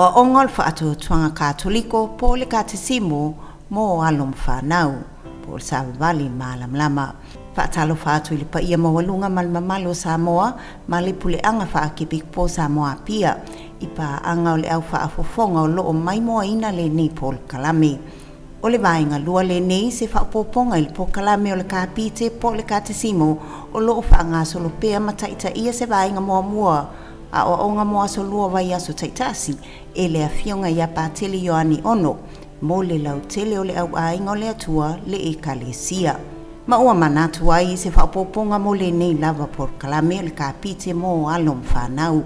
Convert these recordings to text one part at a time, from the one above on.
Aoaoga o le Faatuatuaga Katoliko po o le Katesimo mo alo ma fanau, po o le Savavali Malamalama. Faatalofa atu i le paia maualuga ma le mamalu o Samoa ma le puleaga faa-Kepikopo o Samoa Apia i paaga o le au faafofoga o lo o maimoaina lenei polokalame. O le vaega lua lenei se faaopoopoga i le polokalame o le Kapite po o le Katesimo o lo o faagasolo pea ma taitaia se vaega muamua aoaoga mo aso lua vaiaso taitasi e le Afioga ia Patele Ioane Ono mo le lautele o le auaiga o le Atua le Ekalesia. Ma ua manatu ai i se faaopoopoga mo lenei lava polokalame o le Kapite mo alo ma fanau.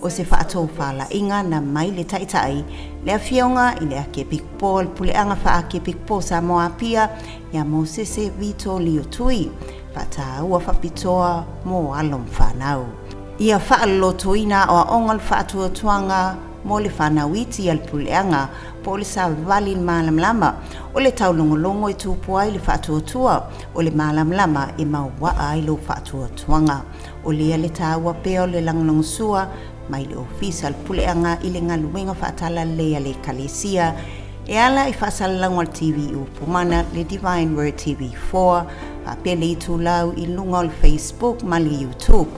O se faatofalaiga na mai le Taitai, le Afioga i le Akiepikopo o le Puleaga Faa-Akiepikopo o Samoa Apia ia Mosese Vito Lio Tui, faataua faapitoa mo alo ma fanau. Ia faalolotoina aoaoga o le faatuatuaga mo le fanau iti a le puleaga po o le savavali i le malamalama, o le taulogologo e tupu ai le faatuatua, o le malamalama e mauaa ai lou faatuatuaga. O lea le taua pea o le lagolagosua mai le Ofisa o le Puleaga i le galuega faatalalelei a le Ekalesia e ala i faasalalauga o le TV Upu Mana, le Divine Word TV4, faapea le itulau i luga o le Facebook ma le YouTube.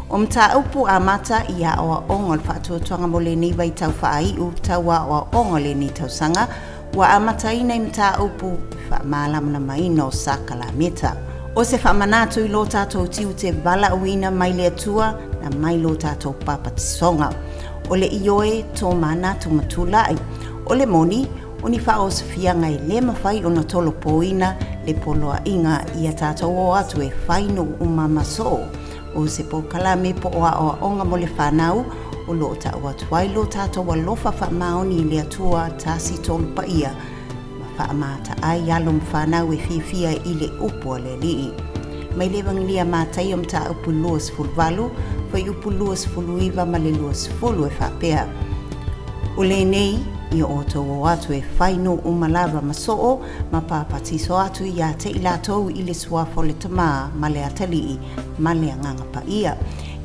O mataupu amata i aoaoga o le faatuatuaga mo lenei vaitau faaiu tau aoaoga o lenei tausaga ua amataina i mataupu faamalamalamaina o sakalameta. O se faamanatu i lo tātou tiute valaauina mai le Atua na mai lo tātou papatisoga. O le ioe tō manatu ma tulai. O le moni, o ni faaosofiaga e lē mafai ona tolopoina le poloaiga ia tātou o atu e fai nuu uma ma soo. O se polokalame po o aoaoga mo le fanau o lo o ta'u atu ai lo tātou alofa faamaoni i le Atua tasi tolu paia ma faamata ai alo ma fanau e fiafia i le upu a le Alii. Mai le Evagelia Mataio mataupu 28, fuaiupu 29 ma le 20 e faapea. O lenei, ia outou o atu e fai nuu uma lava ma soo ma papatiso atu ia te i latou i le suafa o le Tamā ma le Atalii ma le Agaga Paia.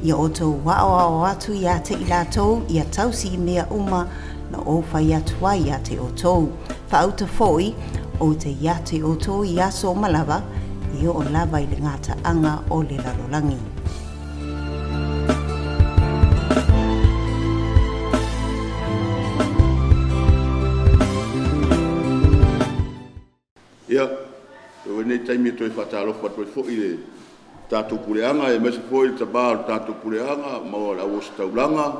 Ia outou aoao atu ia te i latou ia tausi i mea uma na ou fai atu ai ia te outou. Faauta foi, ou te ia te outou i aso uma lava, e oo lava i le gataaga o le lalolagi. Ia, e oo i lenei taimi e toe faatalofa atu ai foi i le tatou puleaga aemaise foi le tama o le tatou puleaga ma le au ositaulaga,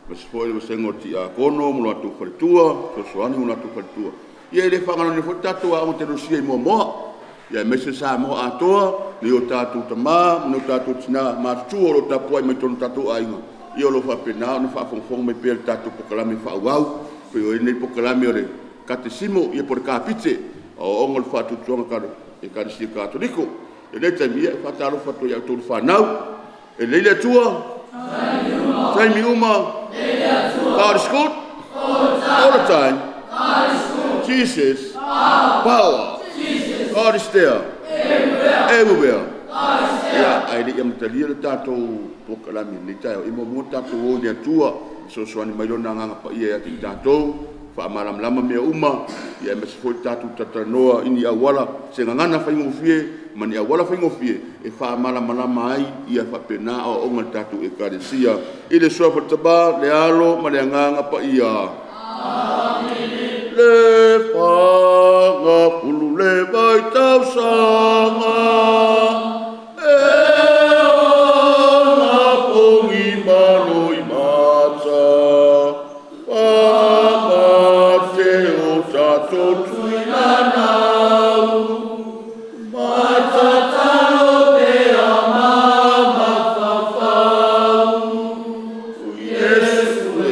aemaise foi le vasega o Tiakono ma lo latou faletua, Fesoasoani ma lo latou faletua. Ia e le faagaloina foi le tatou Aoga Tekonolosia i Moamoa, aemaise Samoa atoa i o tatou tama ma o tatou tina matutua o lo o tapuai mai totonu o tatou aiga, ia o lo o faapena ona faafogafoga mai pea i le tatou polokalame faaauau. E pei ona i ai lenei polokalame o le Kaketesimo po o le Kapite, o Aoaoga o le Faatuatuaga o Ekalesia Katoliko. I lenei taimi, ia e faatalofa atu ai ia outou le fanau. E lelei le Atua? Taimi uma. God is good. All the time. Jesus. Power. God is there. Everywhere. Ia, ae le i amatalia le tatou polokalame i lenei taeao, ia muamua ona tatou o i le Atua e fesoasoani mai Lona Agaga Paia ia te i tatou, faamalamalama mea uma, aemaise foi le tatou talatalanoa i ni auala, se gagana faigofie ma ni auala faigofie e faamalamalama ai ia faapena aoaoga i le tatou Ekalesia. I le Suafa o le Tama, le Alo ma le Agaga Paia. Amene. Le fagafulu le vai tausaga e ona pogi malo i mata fa'amate o tatou tuilanau matatalo pea ma mafafau Iesu e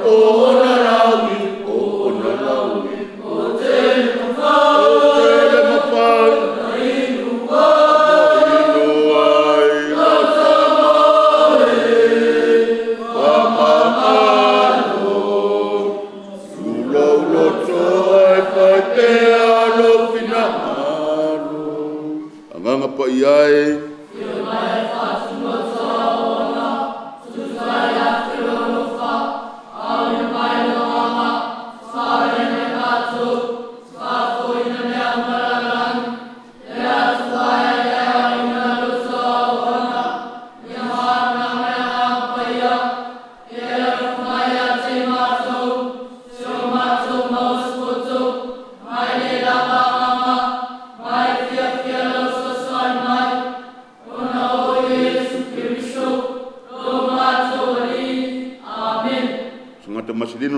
o ona laui o ona laui o tele mafai inu ai faamagalo tulou loto ai fai pea lou finagalo Agaga Paia e.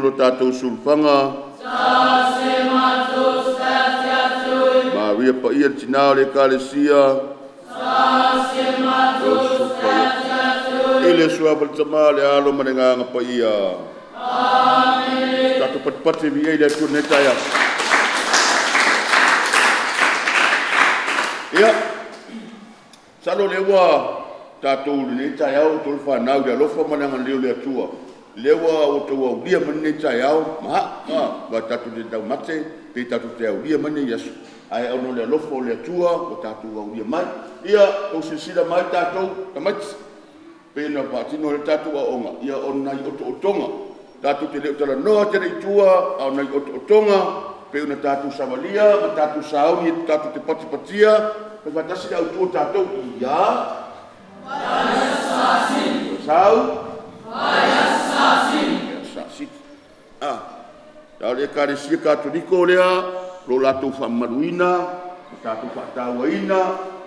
faatino lo tatou sulufaga. Maria paia le tinā o le Ekalesia. I le suafa o le Tama, le Alo ma le Agaga Paia. Amene. Tatou patipati viia i le Atua i lenei taeao. Ia, masalo o lea ua tatou i lenei taeao outou le fanau i le alofa ma le agalelei o le Atua, lea ua outou aulia mai lenei taeao ma a'u, aua tatou te taumate pe tatou te aulia mai nei aso, ae ona o le alofa o le Atua ua tatou aulia mai. Ia outou silasila mai tatou tamaiti, pei ona faatino ai le tatou aoaoga, ia o nai otootoga. Tatou te le o talanoa tele i tua, a o nai otootoga pei ona tatou savalia ma tatou sauni tatou te patipatia, fai faatasi le autu a tatou, ia, sau, Sasili. A o le Ekalesia Katoliko lea o lo o latou faamamaluina ma tatou faatauaina,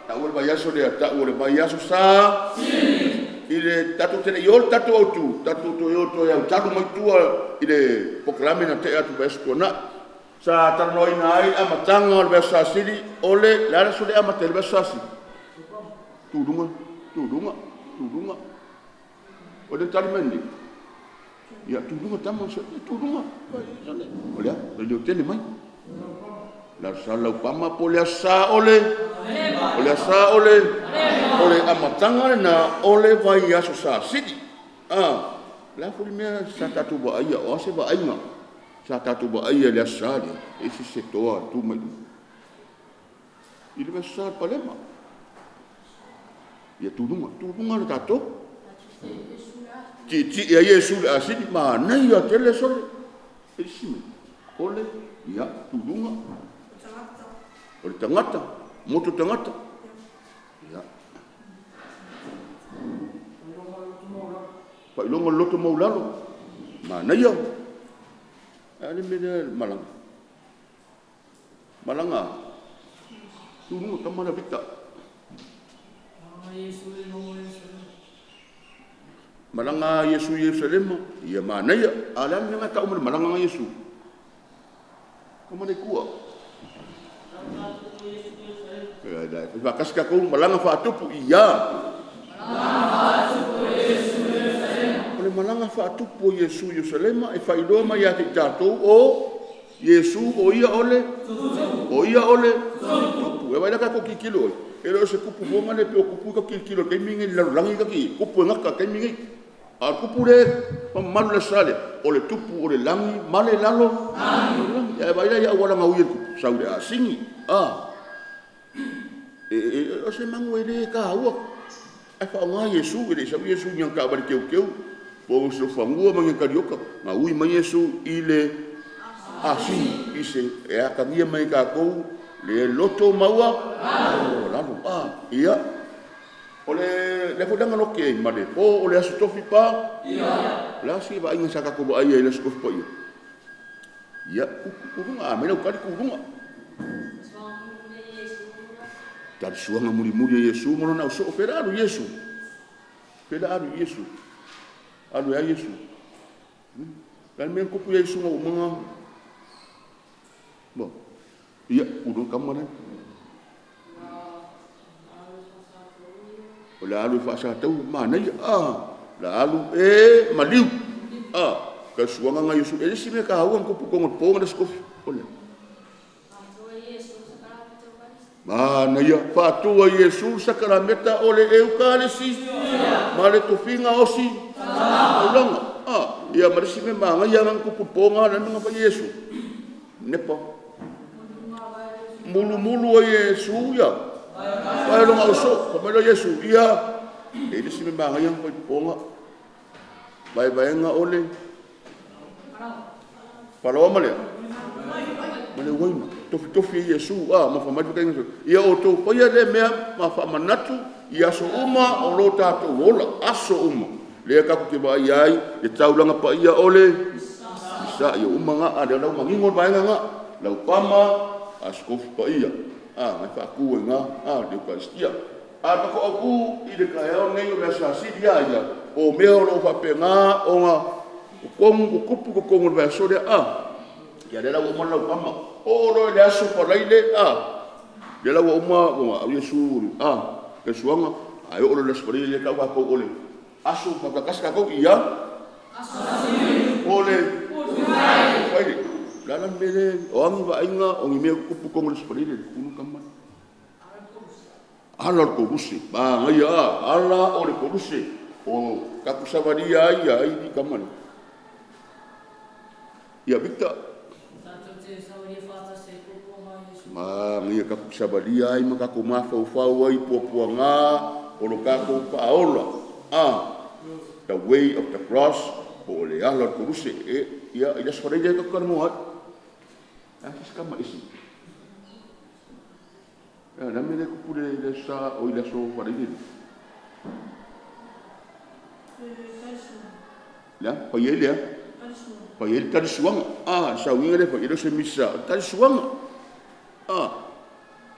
taua le vaiaso lea, tau o le vaiaso sa i le tatou te le i o le tatou autu, tatou toe o toe autalu mai tua i le polokalame na tea atu i le vaiaso tuanai. Sa talanoaina ai le amataga o le vaiaso Sa Sili, o le a le aso lea e amata ai le vaiaso Sa Sili? Tuluga, tuluga, tuluga. O le tali mai nei. Ia, tuluga tama, tuluga. O le a? O le leotele mai. Le Aso Sa Laupama po o le Aso Sa o le o le Aso Sa o le o le amataga lena o le vaiaso Sa Sili. A, le a foi le mea sa tatou vaaia, o a se vaaiga sa tatou vaaia i le Aso Sa lea? E ese se toa tu mai i le Aso Sa Palema. Ia tuluga, tuluga le tatou. Tietie ai Iesu i le asini, manaia tele sole. E isi mea, ole, ia, tuluga. O le tagata, moto tagata. Ia. Faailoga o le loto maualalo. Manaia. A le mea lea malaga. Malaga, tuluga tama la Vita. Malaga Iesu i Ierusalema, ia manaia. A o le a le mea na tau mai le malaga a Iesu? Kama le kua. Faatasi tatou malaga faatupu, ia. O le malaga faatupu o Iesu i Ierusalema e faailoa mai ia te i tatou o Iesu o ia o le o ia o le tupu. E vaai la tatou tilotilo i ai, e le o se tupu foi lea pei o tupu ia tatou te tilotilo i le taimi lenei i le lalolagi ta te i ai, tupu e gata i le taimi lenei. A o le tupu lea e mamalu i le Aso Sa lea, o le tupu o le lagi ma le lalo. Ae vaai la i auala na ui e le tupu, sau i le asini. A, o se manu e le taua, ae faaaoga Iesu, e le i sau Iesu i ni ana taavale teuteu po o se lotofanua ma ni ana kariota, na ui mai Iesu i le asini, i se e atagia mai e tatou le loto maualalo. A, ia, o le a foi le agalote ai ma le po o le Aso Tofi pa? Ia. O le a se vaaiga sa tatou vaaia i le Aso Tofi Paia? Ia, tuluga, a aumai lau tali, tuluga. Tali suaga mulimuli a Iesu ma lona ausoo, fea le alu Iesu? Fea le alu Iesu? Alu e a Iesu? Le a le mea na tupu ia Iesu na ua uma na? Ia, tuluga tama lea. O le a alu e faasatauro, manaia. O le a alu e maliu. Tali suaga na Iesu. E le isi mea taua na tupu i totonu o le po na le Aso Tofi, o le a? Manaia, faatua e Iesu le sakalameta o le Eukalisi ma le tofiga osi taulaga. Ia ma le isi mea manaia lava na tupu i le po lena, o le a le mea na fai e Iesu? Nepa. Mulumulu ai e Iesu ia vae o lona ausoo. Fai mai loa Iesu, ia, e i ai le isi mea manaia na fai i le po lena. Vaevaega o le falaoa ma le a? Ma le uaina. Tofitofi e Iesu, a, ma fai mai le fetalaiga, ia outou faia lea mea ma faamanatu i aso uma o lo tatou ola, aso uma. Lea tatou te vaaia ai le taulaga paia o le Misa. Ia uma na, a o lea la ua manino le vaega lena. Laupama, Aso Tofi Paia, a, na e faatu ai i ina le Eukalistia. A o le tatou autu i le taeao lenei o le Aso Sa Sili lava ia, o mea o lo o faapena ona O kongu ko kupu ko kongu le aso le a. Ia le la ua uma lau ama. O lo le aso falaile a. Le la ua uma ua Iesu a. Le suanga ai o le aso falaile le tau ka ko ole. Aso pa ka ka ko ia. Aso o le fai. La la mele o angi va inga o ngi me kupu kongu le falaile kunu kama. Ala o le koluse, ba ngai a, ala o le koluse. O kaku savalia ai ai di kamani. Ia Victor. Ma ngai kaku savalia ai ma kaku mafaufau ai puapuaga o lo kakou faaola. A the way of the cross po o le ala o le koluse. E ia i le aso faraile ai kaku talanoa ai. A se kama isi. Ia na mele kupu le sa o i le aso faraile. Lea, fai ai lea. Fai ai le talisuaga. A, sauiga le fai ai le se misa, talisuaga. A,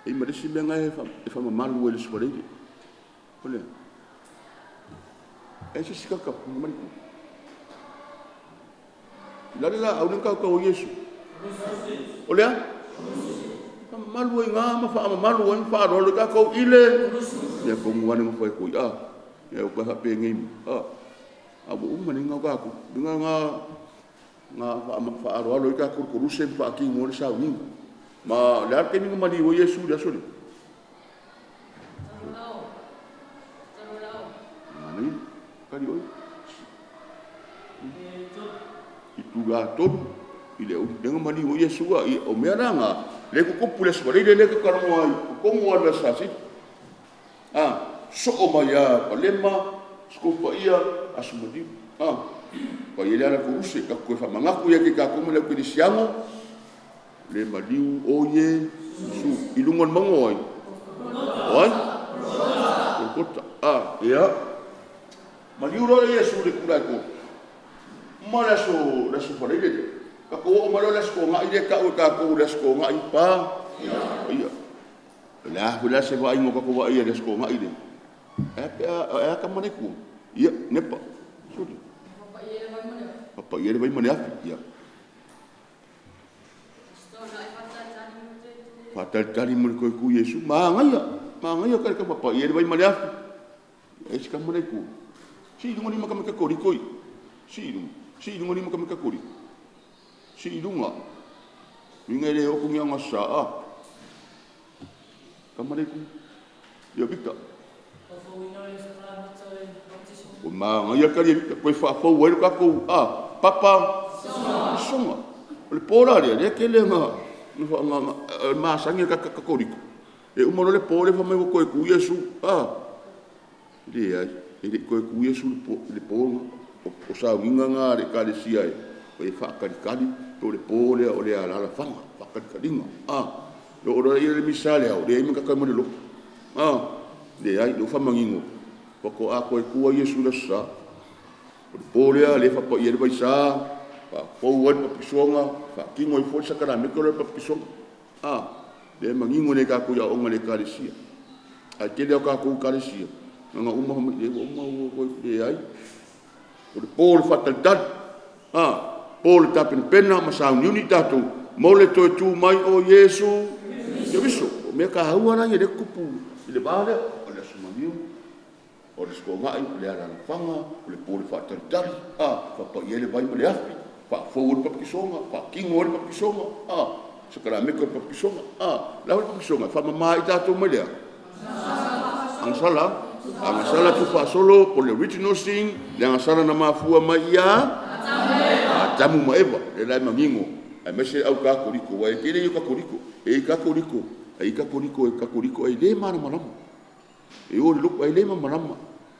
e ma le isi mea e faamamalu ai le aso faraile. O lea. E se si kaka, mani. La le la au le kau kau Iesu. O lea? Faamamalu ai ngā ma faamamalu ai ma faaaloalo i tatou i le ia kongu ane ma fai koi a. Ia o ka hape ngei. A. A ua uma nei ngā tatou. Nga nga nga faaaloalo i tatou koluse ma faatino ai le sauniga. Ma le a le taimi na maliu ai Iesu i le aso lea? Manaia, kali oi. I tula tolu i le uli na maliu ai Iesu a o mea la nga le kukupu le aso faraile le kakalogo ai o kongu alu le aso Sasili. A soo mai a palema skopa ia aso maliu. A pa ia le ala koluse ka koe whamangaku ia ke kākou ma le au kerisiano le maliu o ie su i lunga o le maunga o ai? O ai? Golgota. A ia maliu loa le Iesu le tula e tolu. Ma le aso faraile lea. Ka kou o malo le aso togai le tau e kākou le aso togai pa. Ia. Le a fu le se vai mo ka ko vai le aso togai le. E pe a ka mane ku. Ia nepa. Suli. Papa ia le vai mane afi. Ia. Whātalitali mo le koe ku Iesu. Maangaia. Maangaia ka le ka papa ia le vai mane afi. E si ka mane ku. Si lunga ni maka maka kori koi. Si lunga. Si lunga ni maka maka kori. Si lunga. Winga le oku ngia nga sa a. Ka mane ku. Ia Victor. O maangaia ka le Victor. Koe whaafau ai le kakou a. Papa. Songa. O le pōla lea, lea ke le nga masangi ka kakoriko. E uma lo le pō le whamai wa koe ku Iesu. A. Le ai. E le koe ku Iesu le pō o sauiga ngā le ekalesia e. O e whaakalikali to le pō lea o le alala whanga. Whaakalikalinga. A. Le o ia le misa lea o le ai maka kai mane loko. A. Le ai, le whamangingo. Wako a koe kua Iesu le sa. O le pō lea le whapa ia le vaisa. Wha ai papisonga. Wha kingo i fo sakarameko le papisonga. A. Le mangingo le kako ia onga le ekalesia. A te leo kako ekalesia. Nga uma hama le uma o koe le ai. O le pō le whatalitali. A. Pō le tapenapena ma sauniuni tātou. Mo le toe tū mai o Iesu. Ia viso. O mea ka haua la ia le kupu i le vā lea. O le aso maniu. O le skogai, o le alalafaga, o le pō le whatalitali. A. Whapa ia le vai ma le afi. Whaafou o le papisonga. Whakingo o le papisonga. A. Sakarameko o le papisonga. A. Lau le papisonga. Whamama i tātou mai lea. Angasala. Angasala tu whaasolo po le original sin. Le angasala na mafua mai ia. Atamu ma Eva. Le lai mangingo. Ai mese au kakoriko. Wai kere i kakoriko. E i kakoriko. Ai kakoriko e kakoriko. Ai le mana malama. E o le loko ai le malama.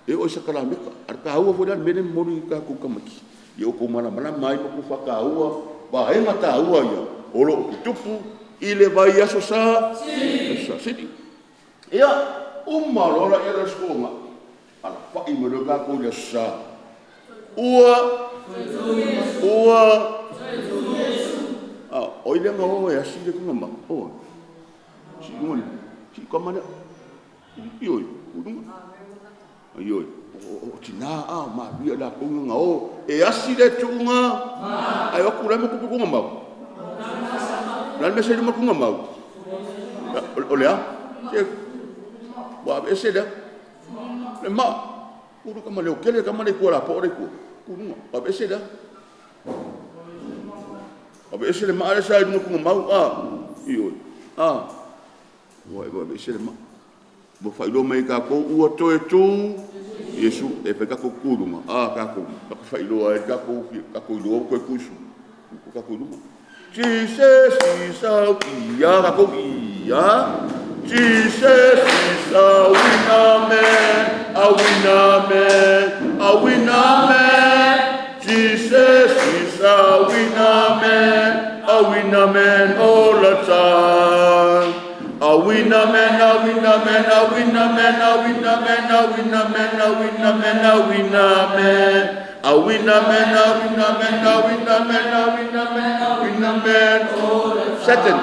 E o sakarameka. Ar ka haua fo le mele mori ka ku kamaki. Ia o ko mana malama ai mo ku whakaua. Ba e ngata ua ia. O lo tupu i le vai aso sa. Sa sidi. Ia uma lola ia le skoga. Ala whai mo le kako ia sa. Ua. Ua. A o ile nga o e asi le kunga ma. O. Si lunga ni. Si ka mana. I oi. Ulunga. Ioe, o tina, a, o manuia i latou ia na o, e asi le tuuga, ae o atu la e ma tupu le tuugamau. O le a le mea sa i luma o le tuugamau? O le a? Se ua aveese le a? Le maa. U tama leotele le tama lea i tua lapoa lea i tua, tu i luga. Ua aveese le a? Ua aveese le maa lea sa i luga o le tuugamau, a? Ioe, a. Ua aveese le maa. Ua faailoa mai e tatou ua toe tu Iesu. E fai tatou tutu i luga, a tatou, tatou faailoa ai tatou iloa ua toe tu Iesu, tutu tatou i luga. Jesus is a a tatou, ia. Jesus is a winner man, a winner man, a winner man. Jesus is a winner man, a winner man all the time. A winner man, a winner man, a winner man, a winner man, a winner man, a winner man, a winner man. A winner man, a winner man, a winner man, a winner man, a winner man. Satan.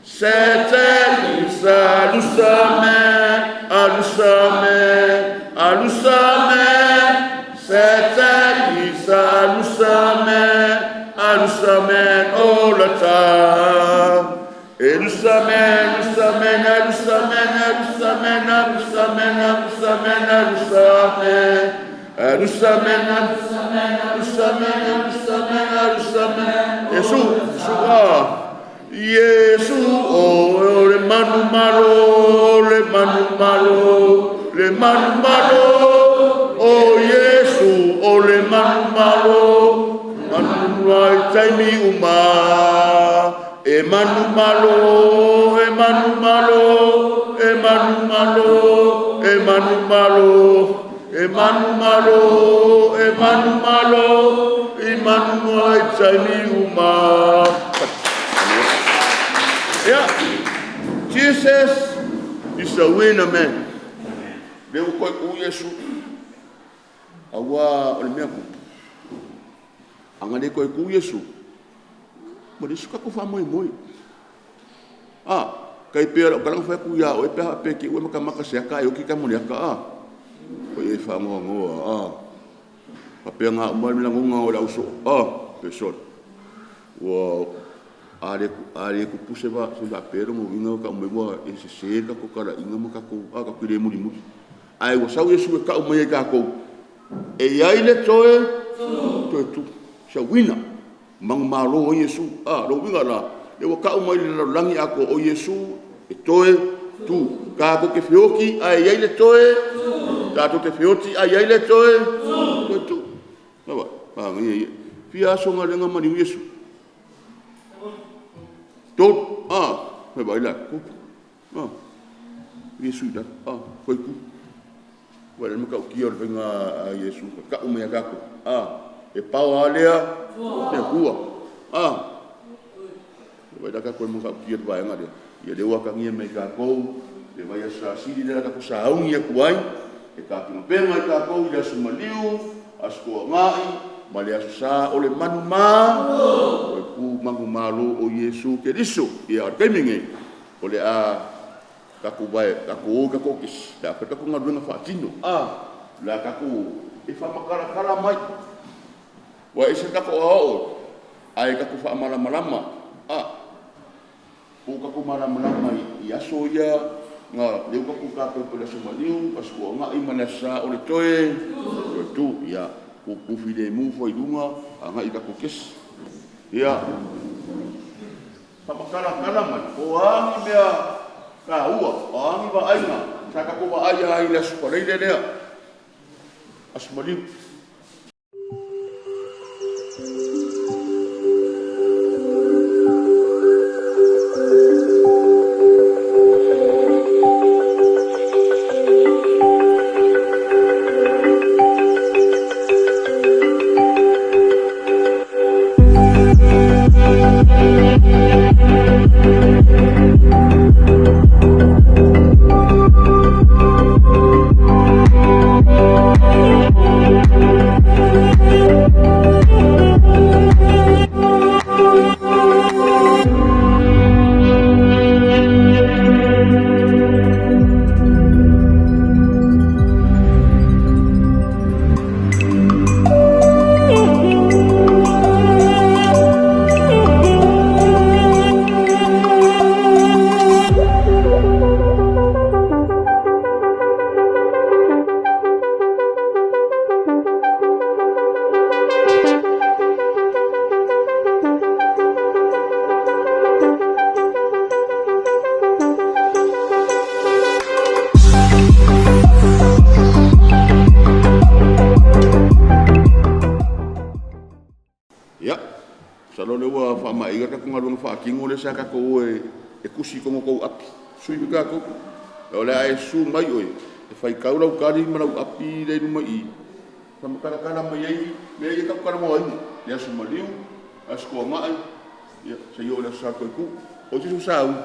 Satan is a loser man, a loser man, a loser man. Satan is a loser man, a loser man all the time. A loser man, loser man, a loser man, a loser man, a loser man, a loser man, a loser man. A loser man, a loser man, a loser man, a loser man, a loser man. Iesu, Iesu, ah. Iesu, oh, le manu malo, le manu malo, le manu malo. Oh, Iesu, oh, le manu malo, manu ai taimi uma. E manu malo, e manu malo, e manu malo, e manu malo. E manu malo, e manu malo, e manu ai taimi uma. Yeah. Jesus is a winner man. Le ua koe ku Iesu. Aua o le mea kupu. Aga le koe ku Iesu. Ma le isi kako faamoemoe. A, kai pea lau kalanga fai atu ia oe pe a pe te ue makamaka se aka e oki ka mo le aka a. O e whangoangoa a. Papea ngā umai me langonga o le auso a. Pe soli. Ua a le kupu se va se va pero mo winga ka umai ua e se se ka ko kala inga ma ka ko a ka kile muri muri. Ai ua sau Iesu e ka umai e kākou. E iai le toe toe tu. Sa wina. Mangu malo o Iesu. A, lo winga la. Le ua ka umai le lalolagi ako o Iesu e toe tu. Kākou te feoki ae iai le toe tātou te feoti ae iai le toe toe tu. Awa, pāngaia ia. Fia aso galuega maliu Iesu. Tolu, a, fai vai la, kupu. A, Iesu i lalo, a, koe ku. Ua le matautia o le faiga a Iesu, ka mai a kākou. A, e pao a lea, le Atua. A, vai la kākou e matautia le vaega lea. Ia lea ua atagia mai kākou, le vai aso sasili lea kākou sauni atu ai, e tapenapena ai kākou i le aso maliu, aso toagai, ma le aso sa o le manu ma, o le ku manu malo o Iesu Keriso. Ia, o le taimi nei, o le a tatou vae, tatou o i tatou kesi, le a fai tatou galuega faatino. A, o le a tatou e faamatalatala mai. Ua ese tatou aoao, ae tatou faamalamalama. A, po o tatou malamalama i aso ia na leu tatou tatou i le aso maliu, aso toagai ma le aso sa o le toe toe tu. Ia, pupu filemu foi i luga, agai i tatou kesi. Ia, faamatalatala mai, o a ni mea taua, o a ni vaaiga sa tatou vaai ai i le aso Faraile lea, aso maliu. Masalo o lea ua faamaeaina le tatou galuega faatino lea sa tatou o e tusi i totonu o tou api, sui foi tatou. O le a e susu mai oe e faitau lau tali ma lau api lea e i luma i i, faamatalatala mai ai mea ia tatou te talanoaina, le Aso Maliu, Aso Toonai, seia oo i le Aso Sa o le Toe Tu. O ai se isi o sauni?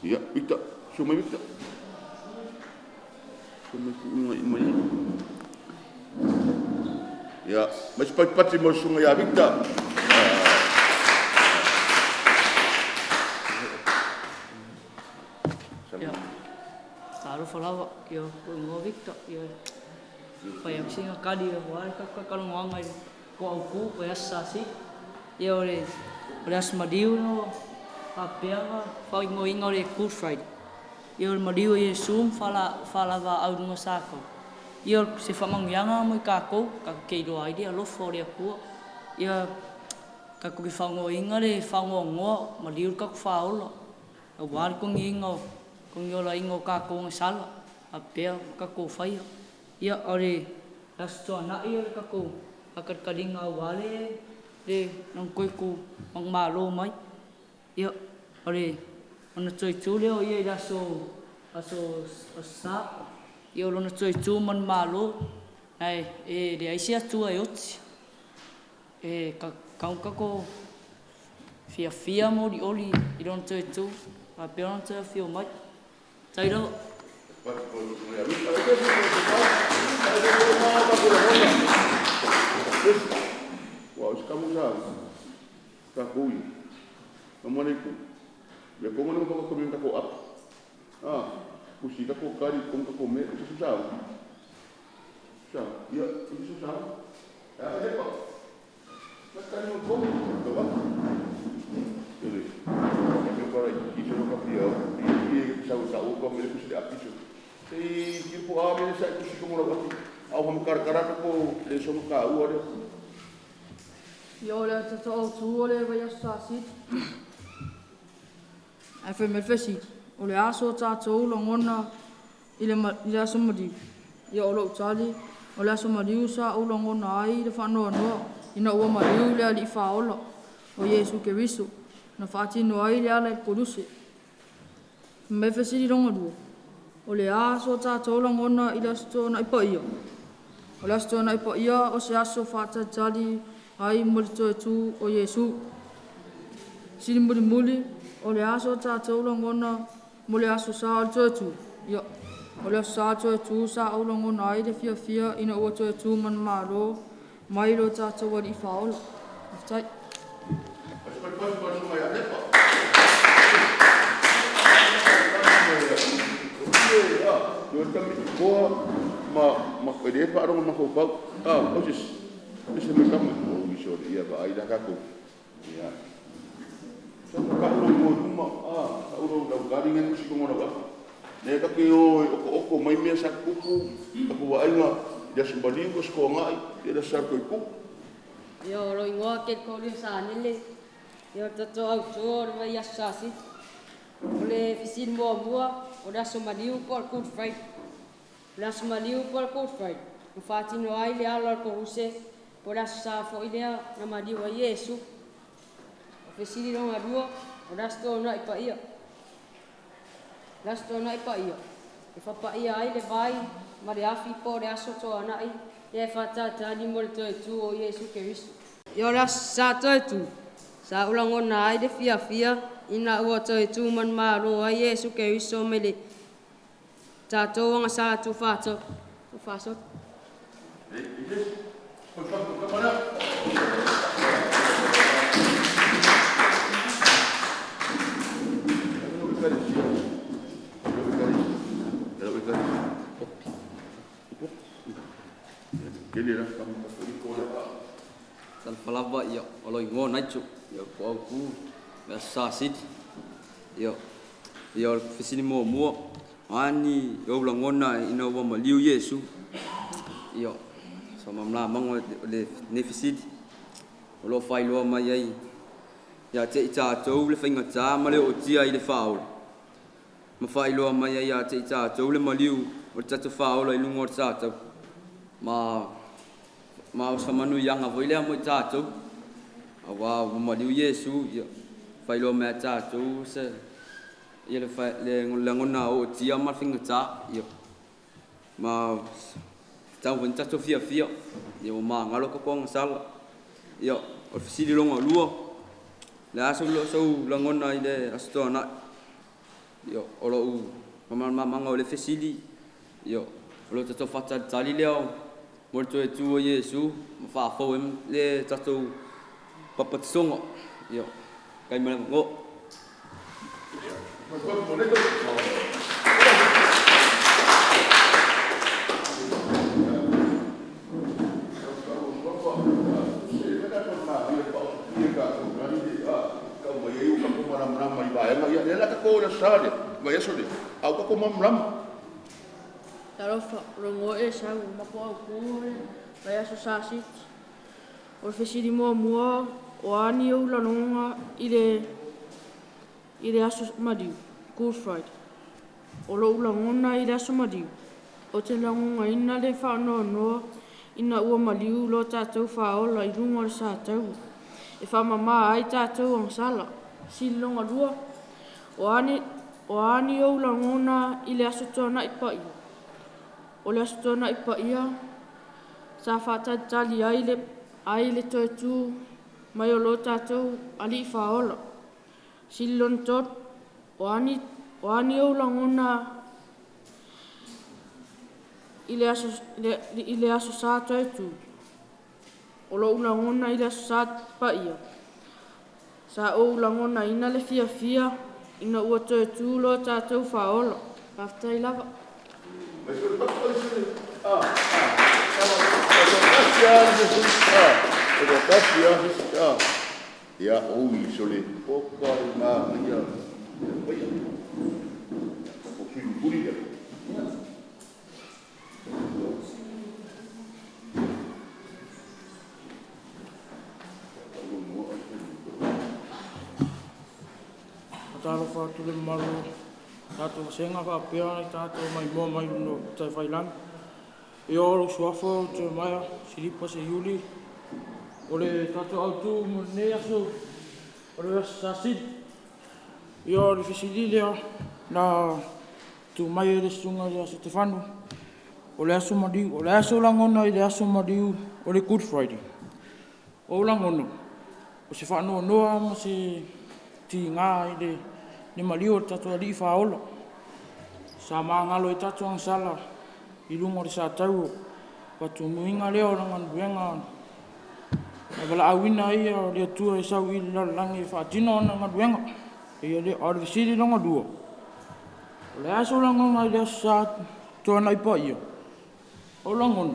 Ia, Pita, susu mai Pita. Susu mai Tuuu mai i. Ia, aumai se patipati mo le susuga ia Vita. Ia, talofa lava, ia lou igoa o Victor, ia fai atu sina kali aua le tatou talatalanoaga i le toa autu po o le Aso Sasili. Ia o le Aso Maliu no faapea ona faaigoaina o le Good Friday. Ia o le maliu o Iesu ma faalavaau i luga o Satoo. Ia o se faamanuiaga mo i tatou, tatou te iloa ai le alofa o le Atua. Ia tatou te faaigoaina le faanoanoa, maliu le tatou faaola, aua le togiina o togiolaina o tatou agasala, faapea tatou faia. Ia o le Aso Toonai o le tatou faatalitaliga aua le lona toe tu manumalo mai. Ia o le ona toe tu lea o ia i le aso Sa, ia o lona toe tu manumalo, ae e leai se Atua e oti. E tatau ona tatou fiafia ma olioli i lona toe tu, faapea lona toe afio mai. Tai lava. Ua o se tama sa tatou i ma le itu. Le kongo le ko ko mi ko ap. Ah, kusi ka ko kari ko ko me se sa. Sa, ia, se sa. Ah, le pa. Ma kari mo ko ko ba. Ele. Me para i se no kapia. I sa sa o ko me kusi le api so. Sei ki po a me sa kusi ko mo la api. Au ham kar kara ko le so ka u ore. Ia o le aso autu o le vaiaso Sasili. Ae fai mai le fesili, o le a so tatou lagona i le aso maliu? Ia o lou tali, o le aso maliu sa ou lagona ai le faanoanoa ina ua maliu le alii faaola o Iesu Keriso na faatino ai le ala i le koluse. Fai mai le fesili lona lua, o le a so tatou lagona i le Aso Toonai paia? O le Aso Toonai paia o se aso faatalitali ai mo le toe tu o Iesu. Sili mulimuli, o le a so tatou lagona mo le Aso Sa o le toe tu? Ia, o le Aso Sa o le toe tu sa ou lagona ai le fiafia ina ua toe tu manumalo mai lo tatou alii faaola. Faafetai. Ma ma le faalogo mafaufau. Ah, o se se me kama o iso ia ba ai la ka ko. Ia. Sa ka uro mo uma ah, ka uro lau kari ngai kusi ko ngona wa. Ne ka ke o oko oko mai mea sa kuku, ka ku ainga ia sumbali ko sko ngai, ia sa ko ku. Ia o lo ingoa ke ko le sa nele. Ia tato au tu o le vai aso sasi. O le fesili muamua, o le aso maliu po o le Good Friday. O le aso maliu po o le Good Friday. Na faatino ai le ala o le koluse, po o le aso sa foi lea na maliu ai Iesu. O fesili lona lua, o le Aso Toonai paia. O le Aso Toonai paia. E fapaia ai le vai ma le afi po o le Aso Toonai, lea e faatalitali mo le toe tu o Iesu Keriso. Ia o le Aso Sa toe tu, sa ou lagona ai le fiafia ina ua toe tu manumalo ai Iesu Keriso mai le tatou agasala tufasoto. Talofalava, ia o lo igoa naitu ia ko au ku me sa sit ia ia o fesili muamua ani o lagona ina ua maliu Iesu ia so mamla mango le ne fesili o lo faailoa mai ai ia te i tatou le faigata ma le ootia i le faaola ma faailoa mai ai ia te i tatou le maliu o le tatou faaola i luga o le tatou ma o se faamanuiaga foi lea mo i tatou. Auā ua maliu Iesu, ia, faailoa mai ia tatou se, ia le, le lagona ootia ma le faigata, ia, ma tatau foi ona tatou fiafia, ia ua magalo tatou agasala. Ia, o le fesili lona lua, le a sou lagona i le Aso Toonai? Ia, o lou faamalamalamaga o le fesili, ia, o lo tatou faatalitali lea mo le toe tu o Iesu ma faafou ai le tatou papatisoga. Ia, kai ma le avanoa. Talofa, o lou igoa Esau, o le matou autu o le vaiaso Sasiti. O le fesili muamua, o a ni ou lagona i le aso maliu, Good Friday? O lou lagona i le aso maliu, ou te lagonaina le faanoanoa ina ua maliu lo tatou faaola i luga o le sataua e faamama ai tatou agasala. Fesili lona lua, o a ni ou lagona i le aso Toonai Paia? O le aso Toonai Paia, sa faatalitali ai le toe tu mai o lo tatou alii faaola. Fesili lona tolu, o a ni ou lagona i le aso Sa toe tu? O lou lagona i le aso Sa Paia, sa ou lagonaina le fiafia ina ua toe tu lo tatou faaola. Faafetai lava. Ia, oi, sole, poka i manaia, paia. O sui mulimuli lea. Faatalofa atu i le mamalu o tatou vasega faapea nai tagata ua maimoa mai luga o upufatafailagi. Ia o lou suafa o Jeremiah Silipa Seiuli. O le tatou autu mo lenei aso o le Aso Sa Sili. Ia o le fesili lea na tuu mai e le Susuga ia Setefano, o le aso maliu, o le a sou lagona i le aso maliu o le Good Friday? O ou lagona, o se faanoanoa ma se tiga i le maliu o le tatou Alii Faaola, sa magalo ai tatou agasala i luga o le sataua, faatonuina lea o lana galuega na valaauina ai le Atua e sau i le lalolagi e faatino ana galuega. A o le fesili lona lua, o le a sou lagona i le Aso Sa Toonai Paia? O ou lagona,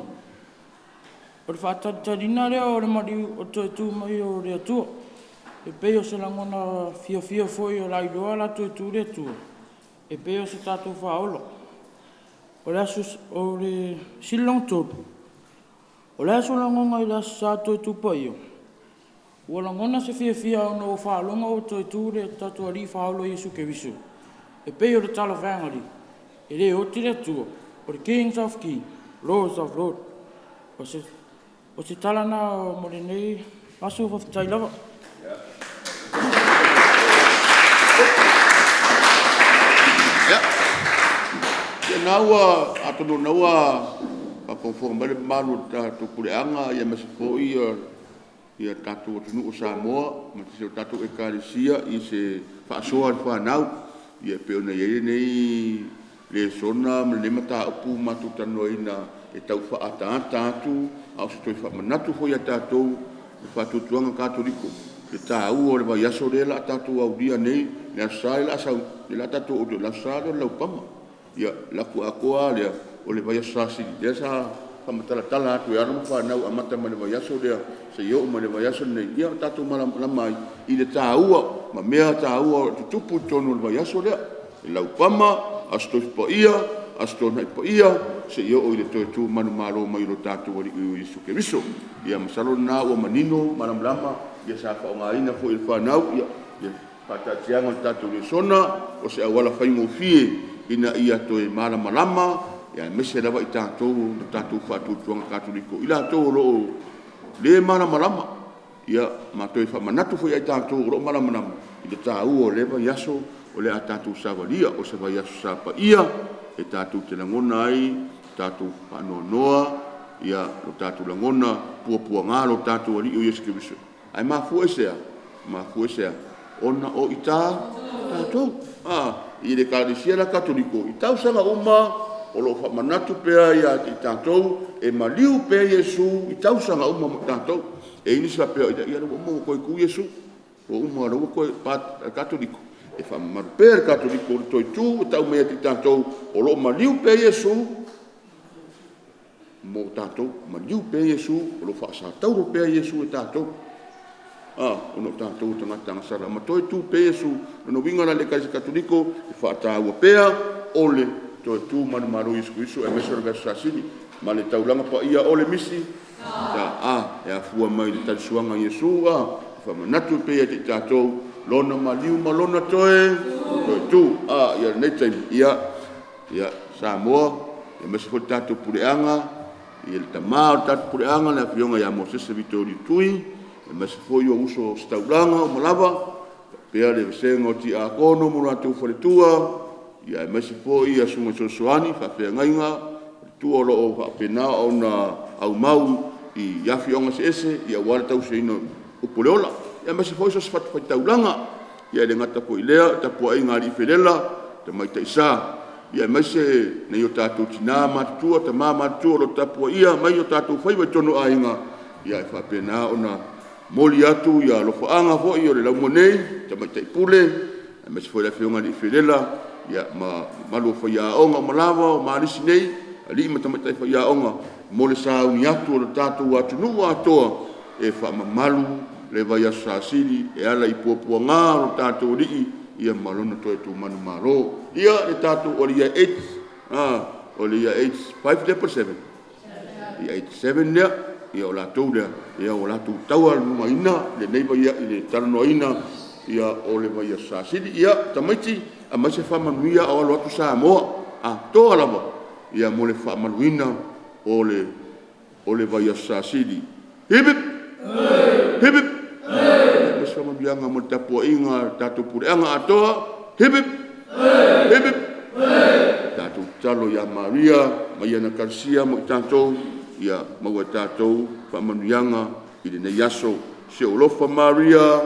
o le faatalitaliina lea o le maliu o le toe tu mai o le Atua. E pei o se lagona fiafia foi o le a iloa o le a toe tu le Atua e pei o se tatou Faaola. O le fesili lona tolu, o le a sou lagona i le Aso Sa toe tu Paia? Ua lagona se fiafia ona ua faalogo ua toe tu le tatou Alii Faaola Iesu Keriso e pei o le tala vaegalii e le oti le Atua, o le Kings of Kings, Lords of Lords. O se tala lena mo lenei aso, faafetai lava. Ia, lena ua, atonu o lena ua faafogafoga mai le mamalu o le tatou puleaga aemaise foi le tatou atunuu o Samoa ma si a tatou Ekalesia i se faasoa a le fanau e pei ona i ai lenei lesona ma lenei mataupu ua matou talanoaina e tau faaataata atu, a o se toe faamanatu foi ia tatou le faatuatuaga Katoliko, le taua o le vaiaso lea o le a tatou aulia nei, le Aso Sa lea o le a tatou aulia, o le Aso Sa lea o le Laupama. Ia, alu atu atoa lava lea, o le vaiaso Sa sili, lea sa faamatalatala atu e alo ma fanau e amata mai le vaiaso lea seia oo mai le vaiaso lenei, ia tatou malamalama ai i le taua ma mea taua o tutupu i totonu o le vaiaso lea, le Laupama, Aso Tofi Paia, Aso Toonai Paia, seia oo i le toe tu manumalo mai o lo tatou Alii Iesu Keriso. Ia masalo o lena ua manino ma malamalama, sa faaaogaina foi e le fanau le faataatiaga o le tatou lesona o se auala faigofie ina ia toe malamalama aemaise lava i tatou o le tatou faatuatuaga Katoliko, i latou o lo o le malamalama. Ia, ma toe faamanatu foi ia i tatou o lo o malamalama i le taua o lea vaiaso o le a tatou savalia, o se vaiaso sa paia e tatou te lagona ai le tatou faanoanoa, lo tatou lagona puapuaga lo tatou Alii o Iesu Keriso. Ae mafua i se a? E mafua i se a? Ona o i tatou. I le Ekalesia la Katoliko i tausaga uma o lo o faamanatu pea ia i tatou e maliu pea Iesu i tausaga uma mo tatou. E i ai nisi faapea, ia o lea ua uma ua toe tu Iesu, ua uma o lea ua toe… But a le Katoliko, e faamamalu pea e le Katoliko le toe tu e tau mai ia i tatou o lo o maliu pea Iesu mo tatou, maliu pea Iesu, o lo o faasatauro pea Iesu e tatou ona o tatou o tagata agasala ma toe tu pea Iesu. O lona uiga la i le Ekalesia Katoliko, e faataua pea o le toe tu manumalo o Iesu Keriso aemaise o le vaiaso Sa Sili ma le taulaga paia o le Misi a e afua mai le talisuaga a Iesu e faamanatu pea ia te i tatou Lona maliu ma Lona toe tu. I lenei taimi, ia Samoa aemaise foi le tatou puleaga i le Tama o le tatou puleaga le Afioga ia Mosese Vitolio Tui aemaise foi ou uso i ositaulaga uma lava faapea le vasega o Tiakono ma lo latou faletua, aemaise foi susuga i fesoasoani i faafeagaiga, faletua o lo o faapena ona aumau i afioaga eseese aua le tausiaina o upu o le ola, aemaise foi so o se fatafaitaulaga. E le gata foi i lea o le tapuaiga a alii felela, tamaitai sa, aemaise nai o tatou tina matutua, tama matutua o lo o tapuaia mai o tatou faiva i totonu o aiga, e faapena ona momoli atu alofaaga foi o le laumua nei, tamaitai pule aemaise foi le afioga i le alii felela ma le mamalu o faiaoga uma lava o Malisi nei, alii ma tamaitai faiaoga mo le sauni atu o le tatou atunuu atoa e faamamalu le vaiaso Sa Sili e ala i puapuaga o lo tatou Alii ma Lona toe tu manumalo. Ia le tatou… O le Year 8, o le Year 5 lea po o le 7? Year 7 lea, ia o latou lea ua latou taualumaina lenei le talanoaina o le vaiaso Sa Sili. Ia tamaiti aumai se faamanuia a o alo atu Samoa atoa lava mo le faamamaluina o le vaiaso Sa Sili. Hip hip hip, hip hip se faamanuiaga mo le tapuaiga a le tatou puleaga atoa. Hip hip hip, hip hip. Tatou tatalo ia Maria ma ana talisia mo i tatou ia maua e tatou faamanuiaga i lenei aso. Si ou alofa Maria.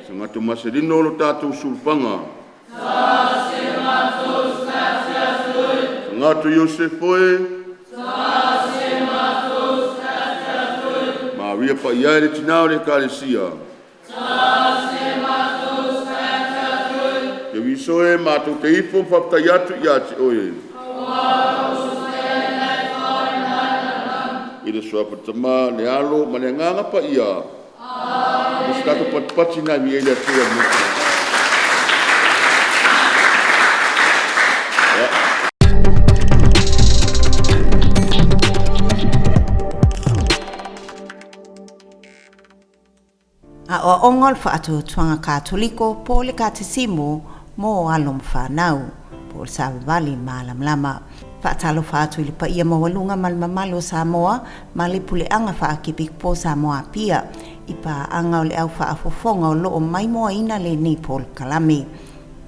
Sagata maselino lo tatou sulufaga. Sagata Iosefo e. Maria Paia e le Tina o le Ekalesia. Keriso e matou te ifo ma faafetai atu ia te Oe i le Suafa o le Tama, le Alo ma le Agaga Paia. Ame. O se tatou patipati lena e viia ai le Atua i lenei Aoaoga o le Faatuatuaga Katoliko po o le Katesimo mo alo ma fanau, po o le Savavali Malamalama. Faatalofa atu i le paia maualuga ma le mamalu o Samoa ma le Puleaga Faakepikupo Samoa Apia i paaga o le au faafofoga o lo o maimoaina lenei polokalame.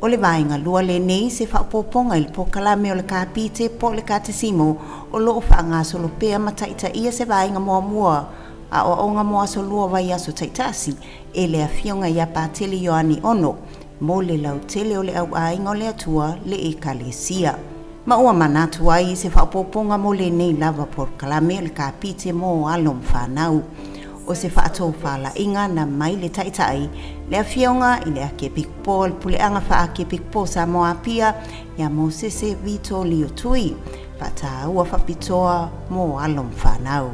O le vaega lua lenei se faaopoopoga i le polokalame o le Kapite po o le Katesimo o lo o faagasolo pea ma taitaia se vaega muamua Aoaoga mo aso lua vaiaso taitasi e le Afioga ia Patele Ioane Ono mo le lautele o le Au Aiga o le Atua le Ekalesia. Ma ua manatu ai i se faaopoopoga mo lenei lava polokalame o le Kapite mo alo ma fanau. O se faatofalaiga na mai le Taitai, le Afioga i le Akiepikopo o le Puleaga Faa-Akiepikopo o Samoa Apia, ia Mosese Vito Lio Tui, faataua faapitoa mo alo ma fanau.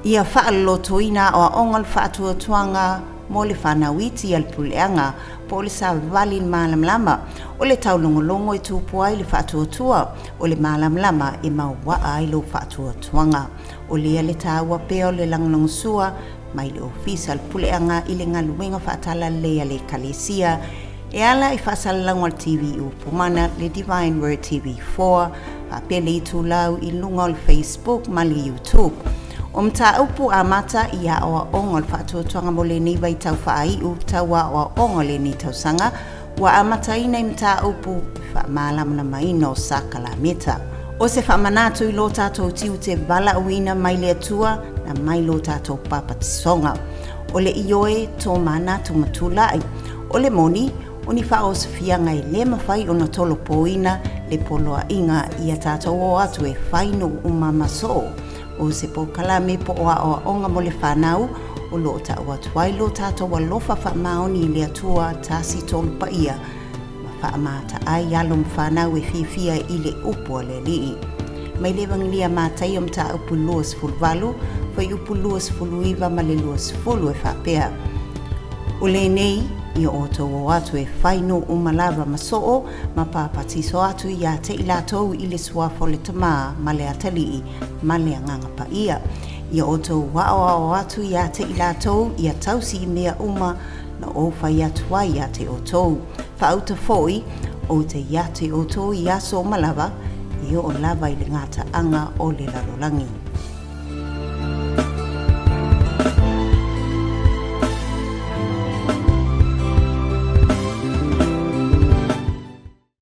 Ia faalolotoina aoaoga o le faatuatuaga mo le fanau iti a le puleaga po o le savavali i le malamalama. O le taulogologo e tupu ai le faatuatua, o le malamalama e mauaa ai lou faatuatuaga. O lea le taua pea o le lagolagosua mai le Ofisa o le Puleaga i le galuega faatalalelei a le Ekalesia e ala i faasalalauga o le TV Upu Mana, le Divine Word TV 4, faapea le itulau i luga o le Facebook ma le YouTube. O mataupu amata i aoaoga o le faatuatuaga mo lenei vaitau faaiu tau aoaoga o lenei tausaga ua amataina i mataupu faamalamalamaina o sakalameta. O se faamanatu i lo tātou tiute valaauina mai le Atua na mai lo tātou papatisoga. O le ioe tō manatu ma tulai. O le moni, o ni faaosofiaga e lē mafai ona tolopoina le poloaiga ia tatou o atu e fai nuu uma ma soo. O se polokalame po o aoaoga mo le fanau o loo tau atu ai lo tatou alofa faamaoni i le Atua Tasi Tolu Paia ma faamata ai alo ma fanau e fiafia i le upu a le Alii. Mai le Evagelia Mataio mataupu 28, fuaiupu 29 ma le 20 e faapea. O lenei, ia outou o atu e fai nuu uma lava ma soo ma papatiso atu ia te i latou i le suafa o le Tamā ma le Atalii ma le Agaga Paia. Ia outou aoao atu ia te i latou ia tausi i mea uma na ou fai atu ai ia te outou. Faauta foi, ou te ia te outou i aso uma lava, e oo lava i le gataaga o le lalolagi.